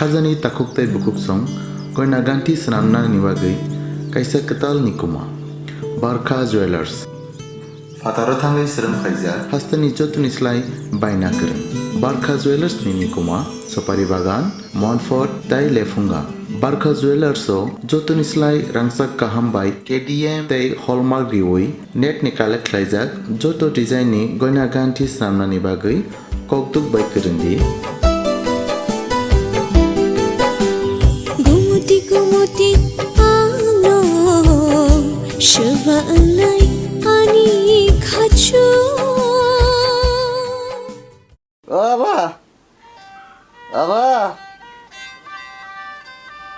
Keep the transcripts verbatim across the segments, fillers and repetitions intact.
Khajani takhuk tei bukhuk song goina ganthi swnamnani bagwi kaisa kwtal ni kuma. Barkha Jewellers. Phataro thangwi swrwng khaijak. Hasteni jotoni slai baina kwrwng. Barkha Jewellers ni nikuma, Sopari Bagan, Monfort tei Lephunga. Barkha Jewellers o jotoni slai rangchak kaham bai K D M tei hallmark riwi net ni collect khlaijak joto design ni goina ganthi swnamnani bagwi kokduk bai kwrwng di. Gumuti gumuti ano swba wngnai ani khachu. Aba, aba,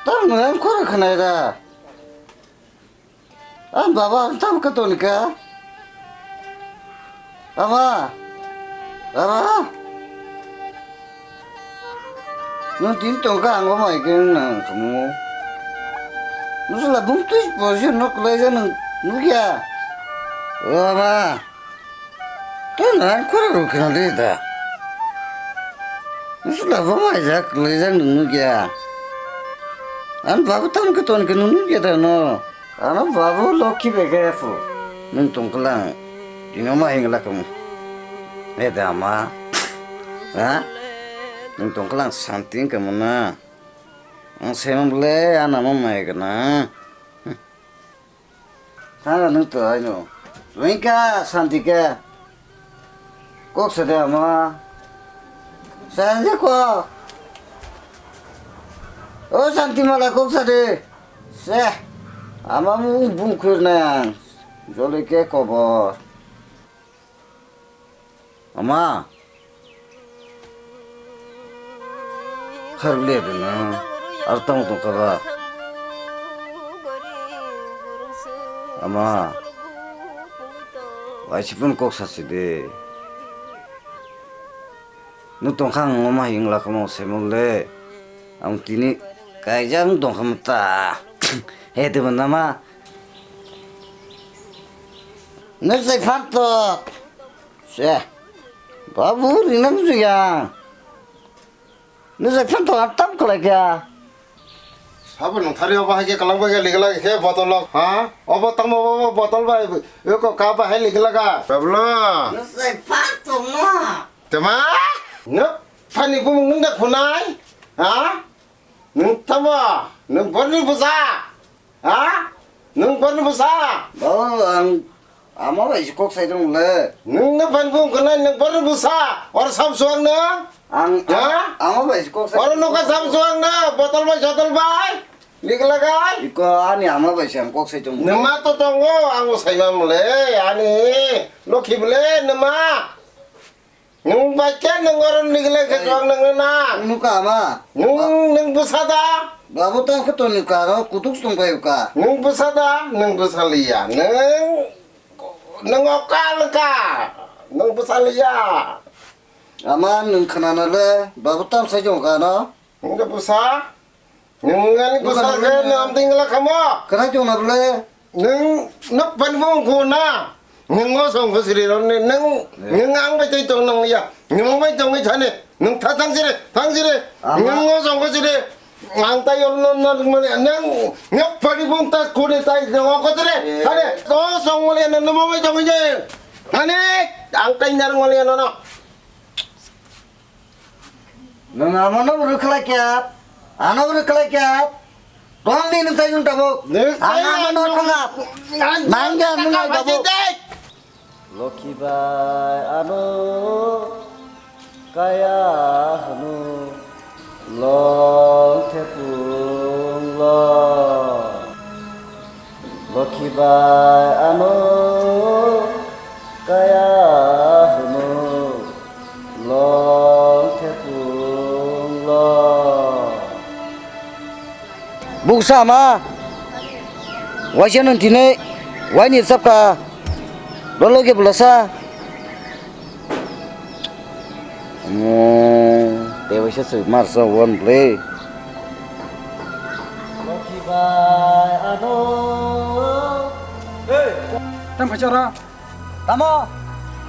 tamo ang khoro khnai da. Ang baba ang tam ka ton ka. Ama. Ama. Nung tin tong ka ang mai ke nang kamu. Nusla bung tuis porsi nok lai ja nung nugya. Ama. Tei nang khoro rw khna de da. Nusla bo mai jak le jak nung nugya. Ang babu tam ke ton ke nung nugya da no. Ano babu lokhi bege fu. Nung tong klang. Ino ma hing la kamu. E da ma. Ha? Nung tong klang santi kamu na. Ang semam le ana ma mai kana. Thana nung to aino. Wengka santi ke. Kok sade ama. Santi ko. O santi mala kok sade. Se. Ama mu bung khur nang. Jole ke kobor. Ama. Kharle de na. Ar tamo tong kaba. Ama. Waisi pun kok sasi de. Nu tongkhang ngoma hingla kamo semul de. Ang tini kaijang tongkham ta. He de nama. Nusai phantok. Se. Babu rinam juyang. Nusai phantok atam kalai kya. Sabo nung thari obo hai khe kalang bai khe ligla khe botol lok, ha? Obo tamo obo botol bai, eko ka bai hai ligla ga. Babla. Nusai phantok ma. Tema? Nuk pani bumung nung da khunai? Ha? Nung tamo? Nung borni busa? Ha? Nung borni busa? Bo ang ama bai si kok sai dong le. Nung na ban bung kana nung borni busa? Or sab suang na? Ang ha? Ama bai si kok sai. Or nung ka sab suang na? Botol bai, jotol bai? Ligla gai? Iko ani ama bai si ang kok sai dong. Nung ma to tongo, ang sai ma mule, ani lokhi bule, nung ma. Nung bai khe nung oro nigilai khe. Ai. Chuak nung na. Nung nuka ama? Nung, nung bwsa da? Babu tang khe toni ka ro kutuk sung bai ka. Nung bwsa da? Nung bwsa liya. Nung, nung okal ka. Nung bwsa liya. Ama nung khnana le babu tam sai jong ka no? Nung bwsa? Nung ani bwsa khe nam tingla khamo. Khna chong na bole. Nung nuk pan bung khu na. Nung ngo song khu siri ron ni. Nung, nung ang bai tei tong nang ya. Nung bai tong ni thani. Nung tha thang siri, thang siri. Nung ngo song khu siri. Ang tai yor non non mane nung nuk pan bung ta khu ni tai ngo ko siri. Thani. To song mole nung mo bai tong ni. Thani. Ang tai nar mole no no. Nwng amano bo rwkhlai kya, ano bo rwkhlai kya, tong di nwng sai nwng tabuk. Nwng ano amano thangap. Nang ya nwng ai tabuk. Lokhi bai ano kaya hwno long thepung long. Lokhi bai ano kaya hwno long thepung long. Buksa ma waisa nung tini waini sapka dologe bulasa. Omo, tei waisa se marsa one play. Tam khaisa ra. Tamo?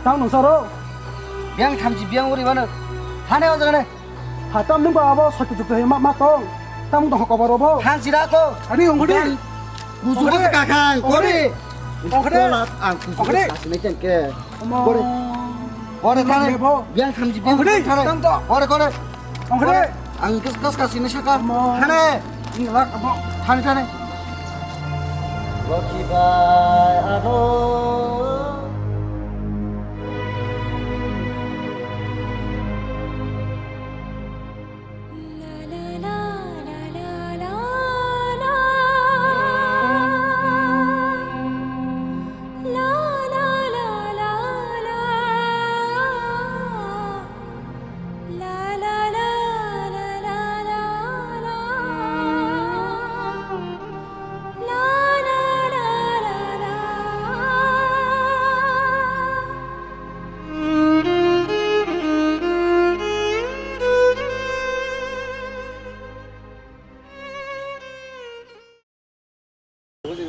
Tam nung saro. Biang thamchi biang uri mano. Hane o jagane. Hatam nung ba abo sakti jukti hai ma, ma tong. Tam tong ko baro bo. Thang sira ko. Ari ongkhe de. Buju ko saka khang. Ongkhe de. Ongkhe de. Ang kusu kasi nai tengke. Omo. Bore. Bore thane. Bo. Biang khamji biang thane. Tam to. Bore bore. Ongkhe de. Ang kas kas kasi nai saka. Omo. Thane. Ini lak abo. Thane thane. Loki bai ano.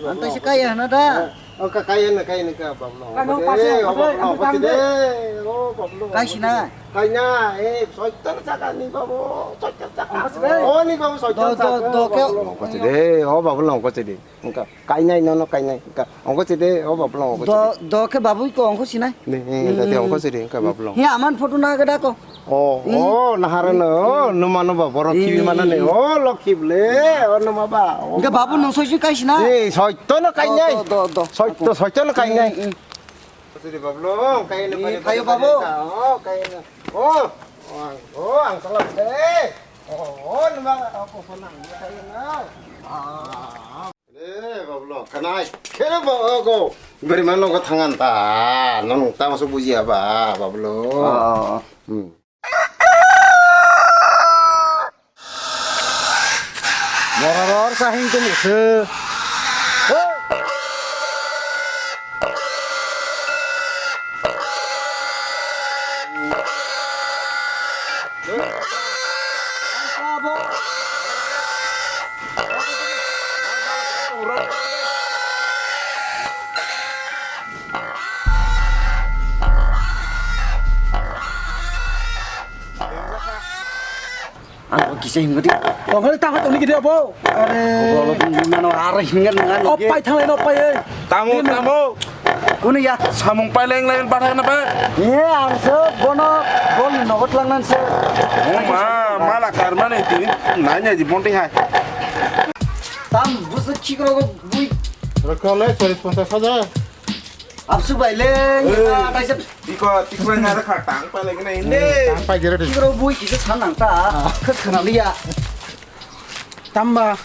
Ang taisa kaya hana da. Oh, ka-, kaya na, kaya na ka, Pablo. Ano, Pablo, pase, eh, pase, Pablo, ano, pase tangde. De. Oh, Pablo. Kaisina. Kaya, eh, soitan saka ni, Pablo. Soitan saka. Ang pase de. Oh, ni, Pablo, soitan saka. Do, do, do, ke. Pablo. Pase de. Oh, Pablo, pase de. Engka, kainai, nono kainai. Engka, ongko chide, o babulang ongko chide. Do, do khe babui ko ongko sinai. Ne, ne, dati ongko chide, engka babulang. He aman photo na gada ko. Oh, oh, nahara no, oh, numa no ba, borok kibi mana ne, oh, lokhi ble, oh, numa ba, oh. Engka babu nung soi soi kai sina. Eh, soito no kainai. Do, do, do, do. Soito, soito no kainai. Chide babulang, kainai. Phayo babu. Oh, kainai. Oh, oh, ang, oh, ang salam de. Oh, numa, oh, ko phone nang, kainai. Ah. Eh, Bablo, kanai. Kere ba, oh, go. Beri mana ko thangan ta. Nong ta masuk buji apa, Bablo? Oh, oh, oh. Hmm. Bororor sahing tum se. Ang kisa himgadi. Tongkhali tangkha tongni gidi abo. Are. Bolo tong mano are himgan ngan. Opai thanglai no opai ei. Tamo, tamo. Kuni ya? Samung paileng lain pathai na ba? Ye, ang se bono bol nogot langnan se. Oh ma, mala karmani tini nanya di bonti hai. Tam busu chikro go bui. Rokole, soris ponchas hajar. Absu baile, ya, taisa. Tiko, tiko nara kha tang paileng na inde. Tang pai jere de. Chikro bui kisa san nang ta. Khas khana liya. Tamba.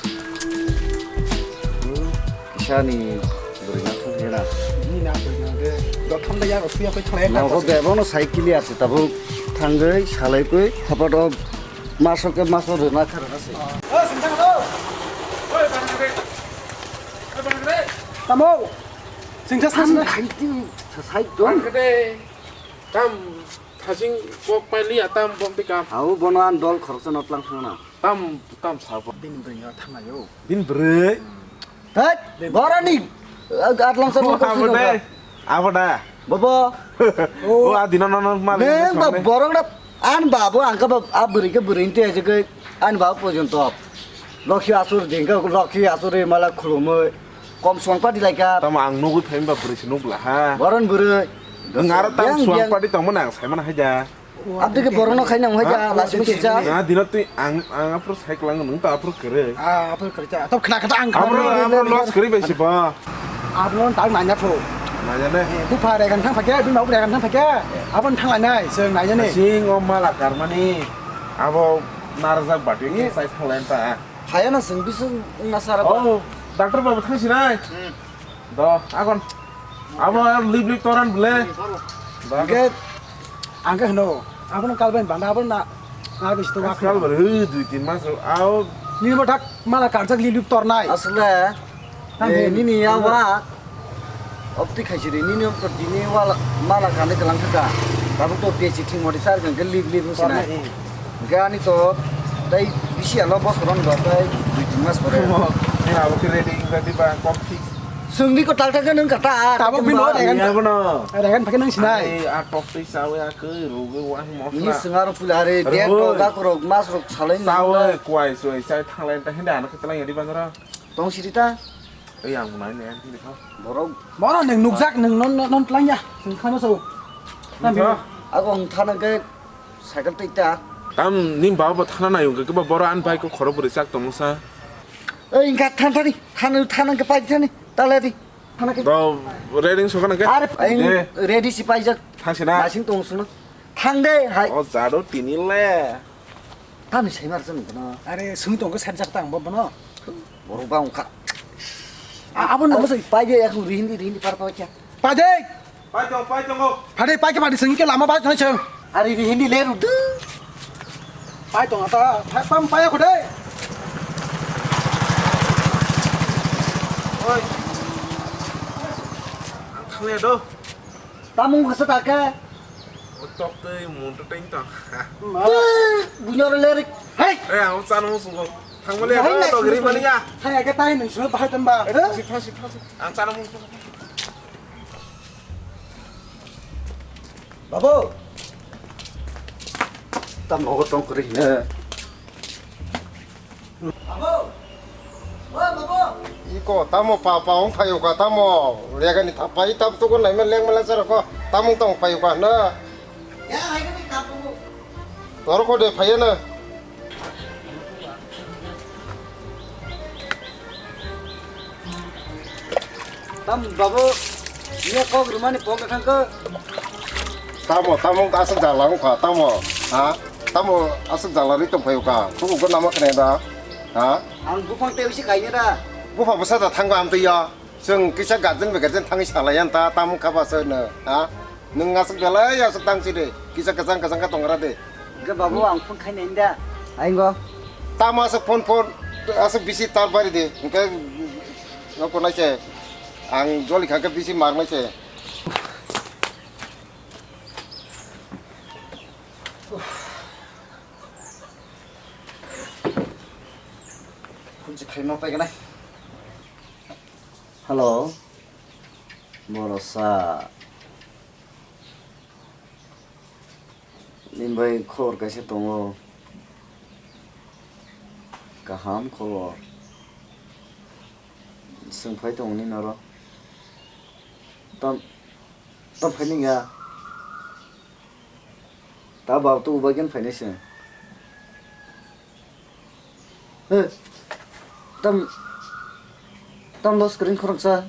Kisani bwrwi na thang hena. Ni na bwrwi na de. Do thang da ya, suya koi khlai. Nogo bebono cycle ya se tabuk thangwi salai koi hapat o maso ke maso rwna kharana se. O sintang do. Oi bangre. Oi bangre. Tamo. Singsa sasna. Sasai dong. Bangre. Tam thasing kok pailiya tam bom tikam. Hau bono an dol khoroksa no tlang thangna. Tam, tam sabo. Bini bwrwi no thanglaio. Bini bwrwi? Thai, boroni, atlang sa. Abo de. Abo da. Bobo. O adina no no mal. Neng ba borok na an babo angka ba a bwrwi ke bwrwi te je ke an babo porjonto. Lokhi asur dingka lokhi asur mala khulumoi. Kom suang padi laika. Tamo ang nugwi phaimba bwrwi se nukla ha. Boron bwrwi. Ang aro tam suang padi tongmani ang saimana haida. Abdike borokno khaina wngkha ja, lasima sisa. Na dina twi ang, ang aphuru cycle ang nung ta aphuru kwrwi. Ah, aphuru kwrwi ta. Tok khna khata ang aphuru, aphuru loss kwrwi bai se ba. Abono tak nanya tho. Nanya ne. Bupha regan thang phakhe, bini bapuk regan thang phakhe. Abon thang lainai, chwng nanya ne. Sing o mala karmani. Abo narjak bati ke sai thang lain ta. Hayana sing bising nasara ba. Oh, doctor babu thang sinai. Do, agon. Abo lip lip toran bole. Hingke, angke hino, abono kalben banda, abono na, na bisto wa. Kalben, he, dui tin mas, ao. Nini bo thak, mala kansak lip lip tornai. Asle, nini yawa, opti khaisiri, nini opto dini wala, mala kane kalang thaka. Tabuk to P H C thing modi sar hingke lip lip hingsinai. Hingke ani to, tai bisi alo bos koron do, tai dui tin mas pore. Abo khe ready, ready ba, kok fix. Sungni ko tak tak nang kata. Tabok bini Ba, rega. Iya bono. Rega pakai nang sinai. Ai, a tok tei sawe a kei rugi wah mosla. Ni sengar pulare dia Roi. Toga korok mas rok salai Sawe nang. Kwai soi sai thanglai ta hinda ano ketelang yadi bangara. Tong sirita. Ei ang bunai ne ang tini kha. Borok. Borok neng nukjak neng non non non tlang ya. Sung khama so. Nukha. Agong thana ke cycle tei ta. Tam nim baba bo thana nayo ke ba boro an bai ko khoro buri sak tong sa. Ei, ingka than thani, than, than ke pai thani, tale di, than ke. Bo ready sokana ke? Are, ai, De. Ready si paijak. Thang sina. Masing tong suna. Thang de, hai. O jado tini le. Tani sai mar sung kono. Are sung tong ke sat jak tang bo bono. Borok ba ungka. A, abon no sai. Pai de, aku rihindi, rihindi par pa kya. Pai de. Pai tong, pai tongo. Phade pai ke phade sengke lama bai thang seng. Ari di hindi leru du. Pai tong ata, pai pam pai ko de. Oi. Ang thang le do. Tamung khasa ta ke. Tok tei mun to teng tong. Bunyar lerik. Hai. Eh, ang chana mo sungo. Thang mo le Hai, do, to gri mani ya. Hai, ake tai nung suno bahai tamba. Thasi, thasi, thasi. Ang chana mo sungo. Babu. Tam nogo tong kri ne. Babu. O babu. Iko tamo papa ong phayo ka tamo. Legani thapai tam tugo naima leng mala sar ko. Tamo tong phayo ka na. Ya, hai ni tamo. Tor ko de phayo na. Tam babu, niya kok rumani pok thang ko. Tamo, tamo aswk jala wngkha, tamo, ha? Tamo aswk jala ri tongphaio ka? Kuku ko nama kene da, ha? Ang buphang tei bisi kaina da. Bupha bwsa da thango amtwi ya. Chwng kisa guardian bai guardian thangwi salai yan ta, tamo kha ba se no, ha? Nwng aswk belai aswk tang si de, kisa kwchang kwchang kha tongra de. Hwnkhe babu ang phone khaina inda. Aingo. Tamo aswk phone phone, aswk bisi tar bari de. Hwnkhe nokho nai se, ang joli kha khe bisi mar nai se. Phone se khaina pai ganai. Hello, borosa. Nini bai khobor kaisa tongo. Kaham khobor. Chwng phai tongo nini oro. Tam, tam phai nini ya. Ta bab tu ubaigin phainai se. He. Tam, tam dos kring khoroksa.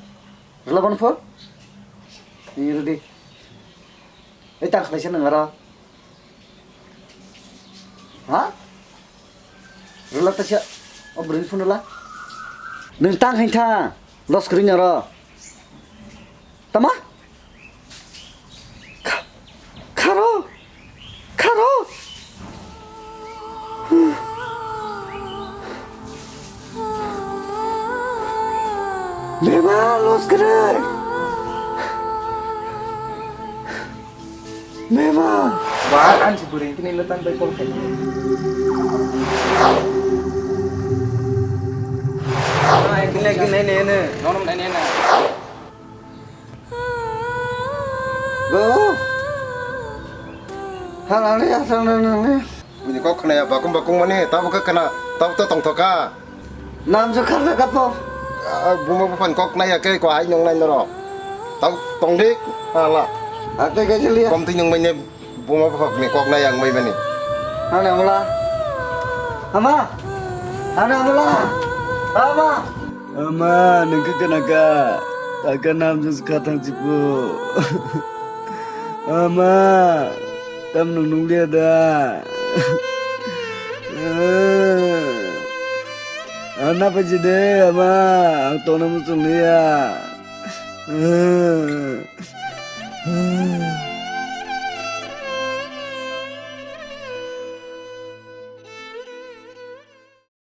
Rwla bani phone? Ni rwdi. Ei tang khlaisa nang aro. Ha? Rwla taisa. O bwrwini phone rwla. Nang tang khain tha. Dos kring aro. Tama? Kha-, kharo, kharo. Bema los kwrwi. Bema. Ba, ang si bwrwi tini letan bai call khai. Ekdin, ekdin, nai, nai, nai. Nonom, nai, nai, nai. Bo. Halani asal nang nang ni. Bini kok khna ya bakung bakung mani, tabo khe khna, tabo to tongthoka. Nam je khar kha po. Ah, buma buphan kok nai ya khe ko ai nong nai noro. Tabo tongdi, hala. Ate ke jeli ya. Kom ti nong mani buma buphan ni kok nai yang mai mani. Ana mula. Ama. Ana mula. Ama. Ama, nung khe khna kha? Taka namjak se kha thang chipo. Ama, tam nung nung liya da? Ana paji de, ama, ang tongna muchung liya.